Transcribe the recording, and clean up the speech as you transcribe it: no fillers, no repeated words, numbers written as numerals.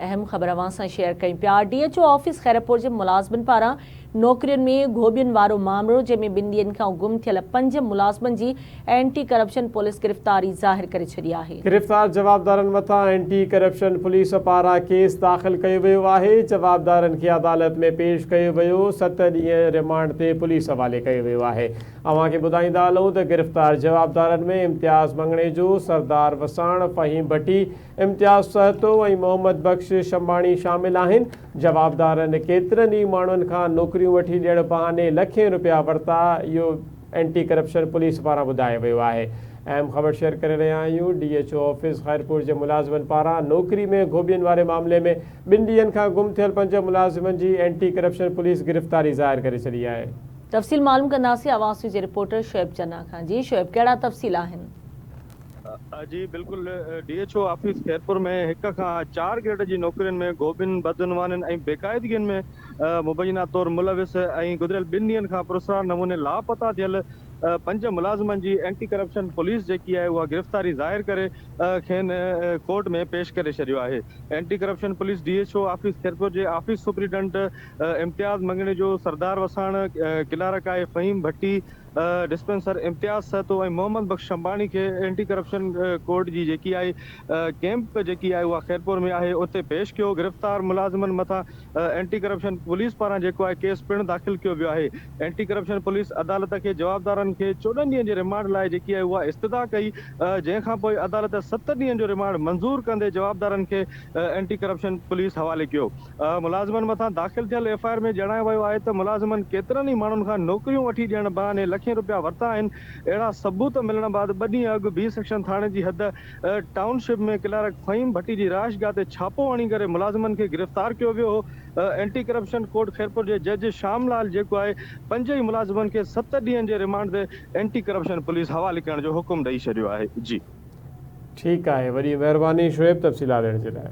اهم خبر اوهان سان شيئر ڪيون پيا D H O office Khairpur جي ملازمن پاران نوڪرين ۾ گهوٻين وارو مامرو جنهن ۾ ٻن ڏينهن کان گم ٿيل پنج ملازمن جي اينٽي ڪرپشن پوليس گرفتاري ظاهر ڪري ڇڏي آهي. گرفتار جوابدارن مٿان اينٽي ڪرپشن پوليس پاران ڪيس داخل ڪيو ويو آهي، جوابدارن کي عدالت ۾ پيش ڪيو ويو، ست ڏينهن رمانڊ تي پوليس حوالي ڪيو ويو آهي. اوهان کي ٻڌائيندا هلون ته گرفتار جوابدارن ۾ امتياز مڱڻيجو، سردار وساڻ، فهيم ڀٽي، امتياز سهتو ۽ محمد بخش شنباڻي شامل آهن. جوابدارن ڪيترن ئي ماڻهن کان نوڪريون وٺي ڏيڻ بهاني لکين رپيا ورتا، اهو اينٽي ڪرپشن پوليس پاران ٻڌايو ويو آهي. اهم خبر شيئر ڪري رهيا آهيون D H O office Khairpur جي ملازمن پاران نوڪري ۾ گهوٻين واري معاملي ۾ ٻن ڏينهن کان گم ٿيل پنج ملازمن جي اينٽي ڪرپشن پوليس گرفتاري ظاهر ڪري ڇڏي آهي. تفصيل معلوم ڪنداسين آواز نيوز جي رپورٽر شعيب چنا کان جي شعيب ڪهڙا تفصيل آهن. جي بلڪل D H O office Khairpur ۾ هڪ کان چار گريڊ جي نوڪرين ۾ گهوٻين، بدعنوانين ۽ بيقاعدگين ۾ مبينا طور ملوث ۽ گذريل ٻن ڏينهن کان پراسرار نموني لاپتا ٿيل پنج ملازمن جي اينٽي ڪرپشن پوليس جيڪي آهي اها گرفتاري ظاهر ڪري کين ڪورٽ ۾ پيش ڪري ڇڏيو آهي. Anti corruption police D H O office Khairpur جي آفيس سپرنٽينڊنٽ امتياز مڱڻيجو، سردار وساڻ، ڪلارڪ آهي فهيم ڀٽي، ڊسپينسر امتياز سهتو ۽ محمد بخش شنباڻي کي اينٽي ڪرپشن ڪورٽ جي جيڪي آهي ڪيمپ جيڪي آهي اها خيرپور ۾ آهي اتي پيش ڪيو گرفتار ملازمن مٿان اينٽي ڪرپشن پوليس پاران جيڪو آهي ڪيس پڻ داخل ڪيو ويو آهي اينٽي ڪرپشن پوليس عدالت کي جوابدارن کي 14 ڏينهن جي ريمانڊ لاء جيڪي آهي اها استدعا ڪئي جنهن کان پوء عدالت ست ڏينهن جو ريمانڊ منظور ڪندي جوابدارن کي اينٽي ڪرپشن پوليس حوالي ڪيو. ملازمن مٿان داخل ٿيل ايف I R ۾ ڄاڻايو ويو آهي ته ملازمن ڪيترن ئي ماڻهن کان نوڪريون وٺي ڏيڻ بهاني لکين رپيا ورتا آهن، اهڙا ثبوت ملڻ بعد ٻه ڏينهن اڳ بي سيڪشن ٿاڻي جي حد ٽائون شپ ۾ ڪلارڪ فهيم ڀٽي جي رهائشگاهه تي ڇاپو هڻي ڪري ملازمن کي گرفتار ڪيو ويو هو، اينٽي ڪرپشن ڪورٽ خيرپور جي جج شام لال جيڪو آهي پنج ئي ملازمن کي ست ڏينهن جي رمانڊ تي اينٽي ڪرپشن پوليس حوالي ڪرڻ جو حڪم ڏئي ڇڏيو آهي. جي. ٺيڪ آهي وڏي مهرباني شعيب تفصيلات ڏيڻ جي لاء.